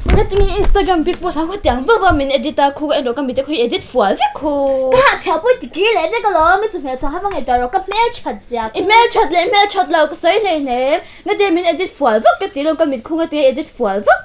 Eng ati nge Instagram pic post ah khaw tiang vak vak min edit a, khu ka en rawh ka mite khu i edit fual vek khu. Ka hahchhiah pawh i ti kir leh vek alawm, i chu hmelchhuah kha va ngaihtuah rawh ka hmelthat zia khu. I hmelthat leh hmelthat lo ka sawi hleihnem, ngati nge min edit fual vak ka ti lo ka mit khu ngati nge edit fual vak.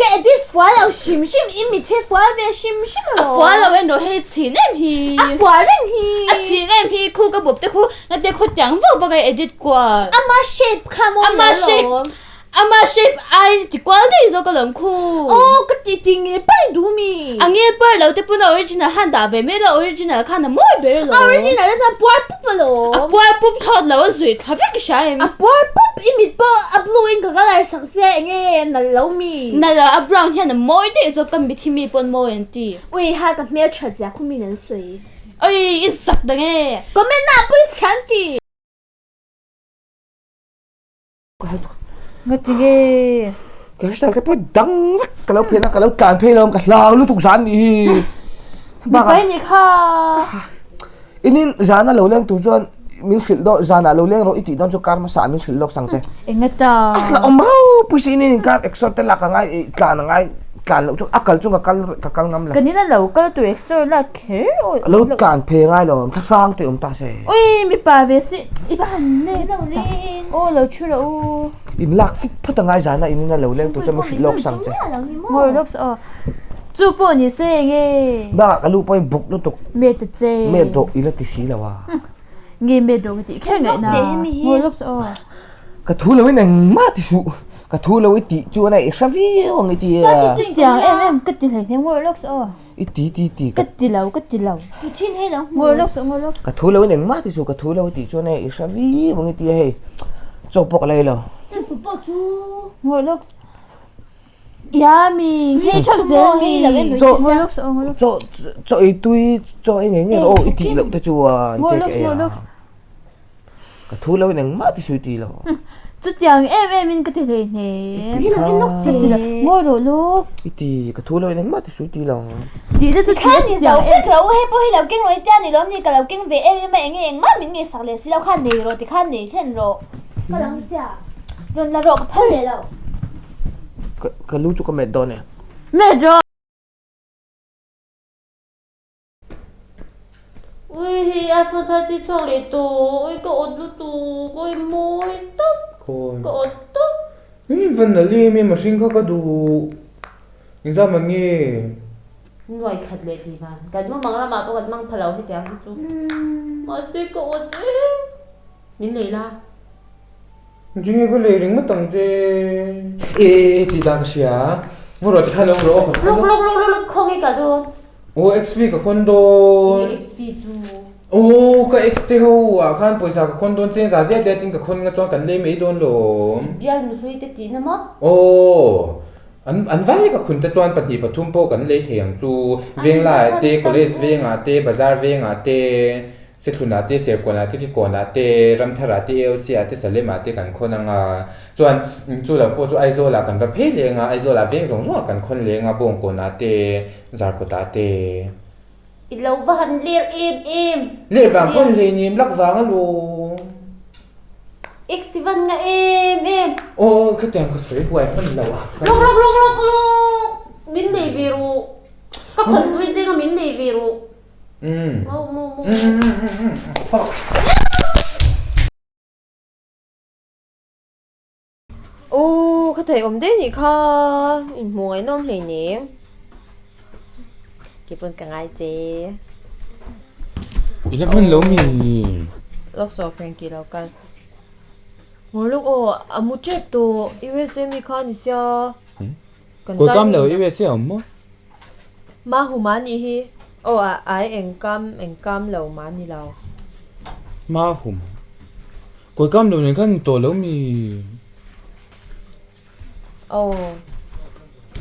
Ka edit fual lo hrim hrim, i mit hi fual ve hrim hrim alawm. A fual lo en rawh hei chhin em hi. A fual reng hi. A chhin em hi khu ka bawp te khu ngati nge khaw tiang vak vak a i edit kual. Ama shape kha mawi lo alawm. Ama shape ai ti kual daih zawk alawm khu. Aw ka ti ti ngil par duh mi. A ngil par lo te pawn a original khan dah ve mai lo original khan a mawi ber alawm. A original te chuan puar pup alawm. A puar pup thlawt lo a zuih thla vek i hria em. A puar pup i mit pawh a blue in ka colour sak che enge nalh lo mi. Nalh lo a brown hian a mawi daih zawk ka mit hi mi pawn mawi an ti. Ui ha ka hmel that zia khu min an sawi. Ui i zak dang e. Comment na pui chhe an ti. Ngati nge? Ka hairstyle te pawh dang vek ka lo phen a ka lo tlan phei lo ka hlau lutuk zan nih hi. Mipa i nih kha. Inin zana lo leng tur chuan min hrilh dawn zanah lo leng rawh i tih dawn chu kar hmasa ah min hrilh lawk sang che. Enga ta? A hlauhawm ropui si inin kar exor te lak a ngai tlan a ngai tlan loh chu a kal chu ka kal ka kal ngam lo. Kan in a lo kal tur exor lak kher aw. A lo tlan phei a ngai lo thlahrang te awm ta se. Ui mipa ve si i va han nep tak aw lo thu rawh u. In lak fit phawt a ngai zan a in in a lo leng tur chuan min hrilh lawk sang che. Ngawi lawk aw chu pawh ni se enge. Bakah ka lu pawh hi buk lutuk. Me ta che. Me dawh i la ti si lo a. Nge me dawh ka tih kher ngaih na. Ngawi lawk aw. Ka thu lo in engmah ti suh. Ka thu lo i tih chuan a i hre viau ang i ti a. Chutiang em em ka ti hleihnem ngawi lawk aw. I ti ti ti ka ti lo ka ti lo. Ti thin hei lo hmu. Ngawi lawk suh ngawi lawk. Ka thu lo in engmah ti suh ka thu lo i tih chuan hei i hre viau ang i ti a hei chaw pawh ka lei lo. Chu pawh chu. Ngawi lawk suh. Yummy hei thak zel mi. Chaw ngawi lawk suh ngawi lawk. Chaw chaw ei tui chaw ei ngei ngei rawh aw i tih loh te chuan Ngawi lawk ngawi lawk. Ka thu lo in engmah ti sui ti lo. Chutiang em em in ka ti hlei hnem. I ti kha. Ka ti lo. Ngawi rawh luk. I ti ka thu lo in engmah ti sui ti lo. Tih te chu ti a chutiang em. Khan vek rawh u hei pawh hi lo keng rawh i tia ni lawm ni ka lo keng ve em em a enge engmah min ngaihsak leh si lo khan nei rawh ti khan nei hlen rawh. Ka lang sia. Rawn la rawh ka phal leh lo. Ka lu chu ka met dawn e. Met rawh. Ui hei iPhone 30 chhuak leh tawh, ui ka awt lutuk, ui mawi tawp, ka awt tawp. Ui va nalh em em mihring kha ka duh, engzah man nge? Nuai khat leh tih van, kan mumang ramah pawh kan mang pha lo hetiang hi chu, mahse ka awt em, min lei la. Tinge ka lei ringawt ang che? E e tih dan ka hria, ngaw rawh tikhan lo rawh aw ka Luk luk luk luk luk khawnge ka dawn. Aw XV ka khawn dawn. Nge XV chu? Aw ka ex te ho ah khan pawisa ka khawn dawn cheng za diat diat in ka khawn nga chuan kan lei mai dawn lawm. I bial nuhlui te tihna maw? Aw an an vai ka khun te chuan pahnih pathum pawh kan lei thei ang chu. Venglaiah te, college vengah te, bazar vengah te. Sethlunah te, Serkawnah te, Kikawnah te, Ramtharah te, AOC-ah te, Salemah te kan khawn ang a. Chuan chu lo pawh chu Aizawlah kan va phei leng a, Aizawlah veng zawng zawngah kan khawn leng a, Bawngkawnah te, Zarkawtah te. I lo va han ler em em. Ler vang pawn hleinem lak vang alawm. X i van nga em em. Aw khatiang ka sawi buai hman lo a. Lawk lawk lawk lawk lawk min nei ve rawh. Ka khawn pui cheng a min nei ve rawh. Aw ka thei awm daih nih kha inhmuh ngaihnawm hleinem keipawn ka ngai che. I la hman lo mi? Lawk saw Frankie lo kal. Ngawi lawk aw a mu tep tawh USA mi kha a ni sia. Kawi kam lo USA a awm maw? Mahu mah nih hi. Aw a ai eng kam eng kam lo mah ni lo. Mahu mah. Kawi kam lo nen khan ni tawh lo mi. Aw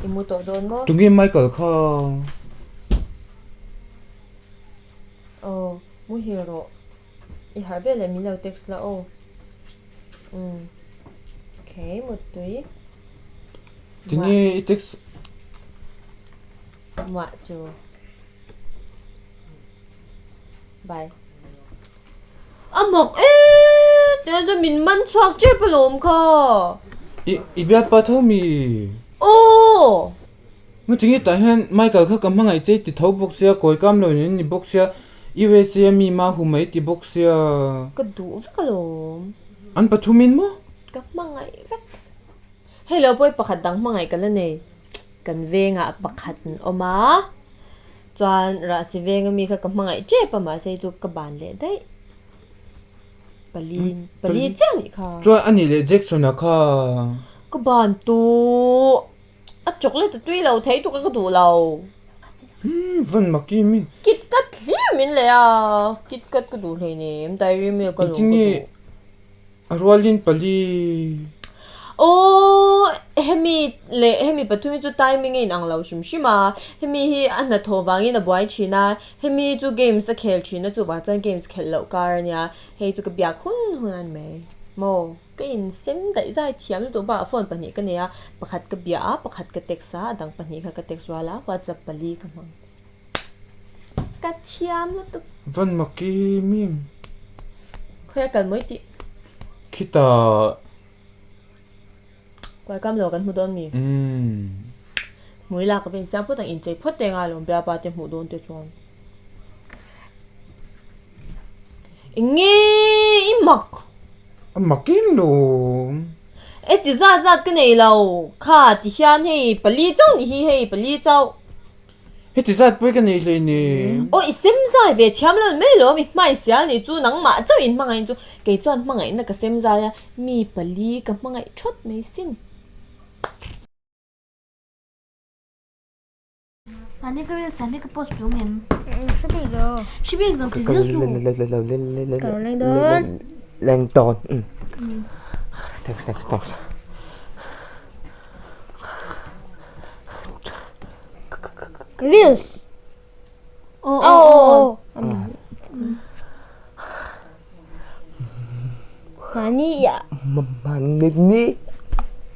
i mu tawh dawn maw? Tunge Michael kha? Aw muhil rawh. I harh veleh min lo text la aw. Umm okay muttui. Tinge i text Muah chu. Bye. A mak e tiang chuan min man chhuak tep alawm kha. I i bialpa tho mi? Aw. Ngatinge tah hian Michael kha ka hmangaih che i ti tho bawk sia, kawi kam lo in ni bawk sia, USA a mi ma hu mai i ti bawk sia. Ka duh vek alawm. An pathumin maw? Ka hmangaih vek. Hei lo pawh i pakhat dang hmangaih ka la nei. Kan vengah pakhat an awm a, chuan Rahsi venga mi kha ka hmangaih tep a mahse chu ka ban leh daih. Pali pali chiah nih kha. Chuan a nih leh Jackson-a kha. Ka ban tawh. A chocolate a tui lo thei tuk a ka duh lo. Umm van mak i mi. Kit Kat hlir min leh a, Kit Kat ka duh hleinem, Dairy Milk a lawm ka duh. A rualin pali. Aw hemi leh hemi pathum hi chu timing a inang lo hrim hrim a, hemi hi a hnathawh vangin a buai thin a, hemi chu games a khel thin a chuvang chuan games khelh loh kar a nia, hei chu ka biak hun hun a ni mai maw. Ka insem daih zai thiam lutuk bakah phone pahnih ka nei a, pakhat ka bia a, pakhat ka text a, a dang pahnih kha ka text rual a, WhatsApp pali ka hmang. Ka thiam lutuk. Van mak i mim. Khawi a kal mawi tih. Khitah. Kuai kam lo kan hmu dawn mi. Umm. Hmui lak ka va insiam phawt ang, inchei phawt te ngai lo bialpa te hmuh dawn te chuan. Enge i mak? A mak em lo. E ti zat zat ka nei lo. Kha ti hian hei pali chauh ni hi hei pali chauh. Heti zat pawh i ka nei hleinem. Aw i sem zai ve thiam lo mai lawm i hmai sial ni chu nangmah chauh in hmangaih chu kei chuan hmangaihna ka sem zai a mi pali ka hmangaih thawt mai sin. Mahni ka ril sam hi ka post tung em? Hre bik lo. Hre bik lo ti zil su. Ka lo leng dawn. Leng dawn. Thanks thanks thanks. Reels. Aw aw aw. Mahni ah. Mahni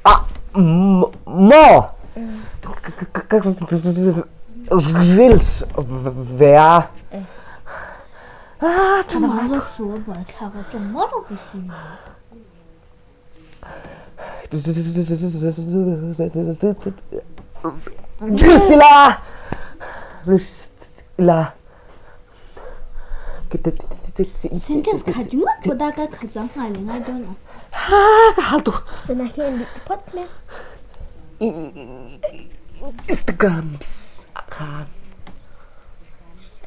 ah maw? Reels ve a. Ah, tha na ngai tu. Reels ila. Reels ila. Sentence khat ringawt pawh darkar khat chuang nghal leh ngai dawn ang. Ha ka hal tu. Sana hi an dik phawt mai. Instagrams ah khan.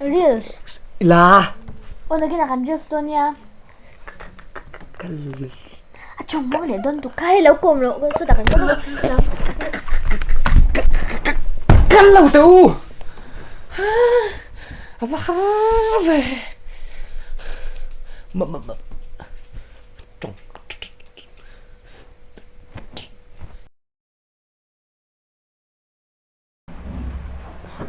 Reels. Ila. Aw nakinah kan reels dawn nia. A chawng muang leh dawn tuk kha hei lo kawm rawh sawtah kan kal dawn. Kal lo teh u. A va har ve. Ma ma ma. Tawng.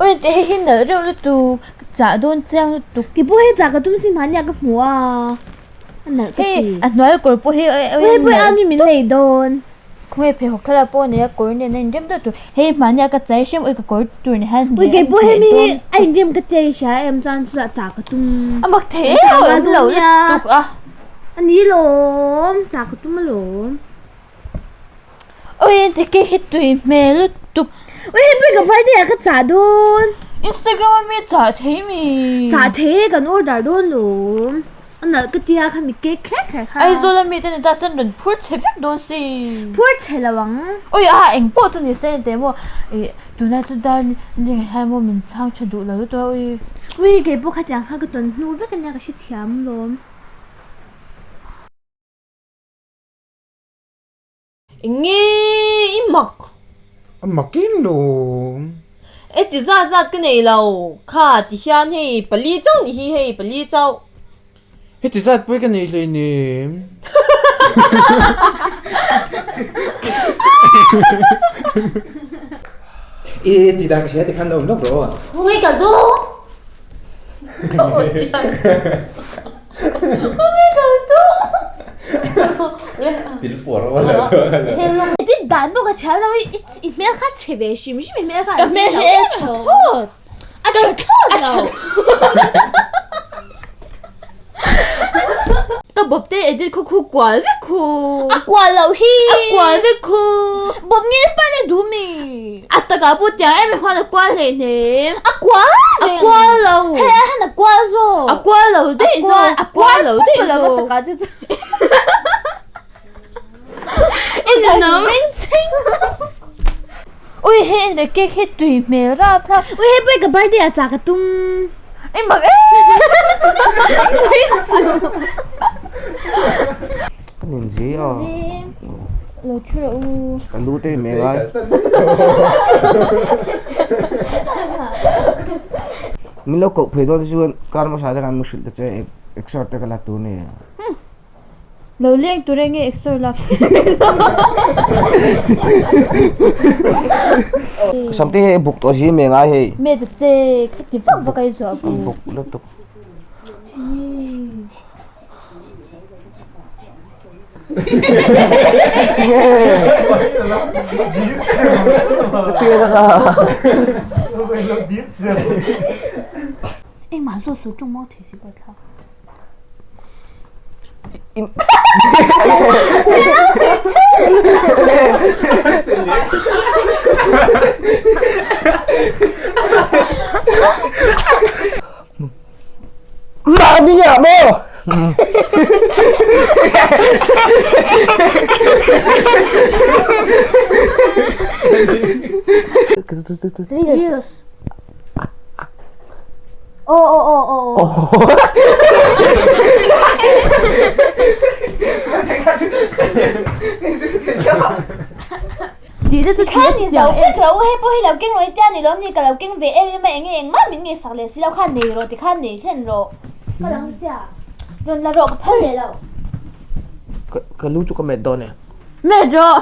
Oi teh hei hi nalh reuh lutuk ka chah dawn chiang lutuk. Ti pawh hei chah ka tum si hmania ka hmu a a nalh ka ti. Hei a hnuai kawr pawh hi oi hei pawh ani min lei dawn. Khawnge pheikhawk thlalak pawh a nei a kawr nen a inrem deuh tur hei hmania ka chai hrem oi ka kawr tur ni hian Oi kei pawh hemi hi a inrem ka tia i hria em chuan chutah chah ka tum. A mak thei em awm lo lutuk a. A ni lawm chah ka tum alawm. Oi engtik hi tui hmel lutuk. Oi hei pawh ka birthday ah ka chah dawn. Instagram a mi chah thei mi. Chah thei e kan order dawn lawm. A nalh ka tia kha mi cake kher kher kha. Aizawl a mi te ni ta sen rawn phur chhe vek dawn si. Phur chhe lo ang. Oi a eng pawh chu ni se engte maw ih tunlai chu dar ling ah hian maw min chhang tha duh lo lutuk a ui. Ui kei pawh khatiang kha ka tawn hnu vek ania ka hrethiam lawm. Enge i mak? A mak em lo. E ti zat zat ka nei lo. Kha ti hian hei pali chauh ni hi hei pali chauh. Heti zat pawh ka nei hleinem. E ti dan ka hria ti khan lo awm lawk rawh aw. Khawngaih ka duh. Ka aw chian. Ti dan pawh ka thiam lo i i hmel kha chhe ve hrim hrim i hmel kha Ka hmel hi a tha thlawt. A tha thlawt lo. Ka Bawp te edit khu khu kual vek khu. A kual loh hi. A kual vek khu. Bawp ngil par e duh mi. A takah pawh tiang em em khan a kual hleihnem. A kual reng. A kual lo. Hei ai khan a kual zawk. A kual lo daih zawk. A kual lo daih zawk. A kual takah te chu. I ninawm. Ui hei en leh cake hi tui hmel rap thlak. Ui hei pawh ka birthday ah chah ka tum. I mak em. Nui suh. Ka nin zi a. Lo thu rawh u. Ka lu te mai ngai. Min lo koh phei dawn te chuan kar hmasa te khan min hrilh ta che exer te ka la tur nia. Lo leng tur enge exer lak Samte hei buk tawh zi mai ngai hei. Me ta che ka ti vak vak a i zuah bu. Buk lutuk. Engmah zawh suh tawng mau thei si pawh thlak. Mahni ah maw? Reels. Aw aw aw aw aw. Khan ni zo vek ro hei pawh hi lo keng rawh i tia ni lawm ni ka lo keng ve em em a enge engmah min ngaihsak leh si lo khan nei rawh tikhan nei hlen rawh ka lang sia rawn la rawh ka phal leh lo. Ka lu chu ka met dawn e. Met rawh.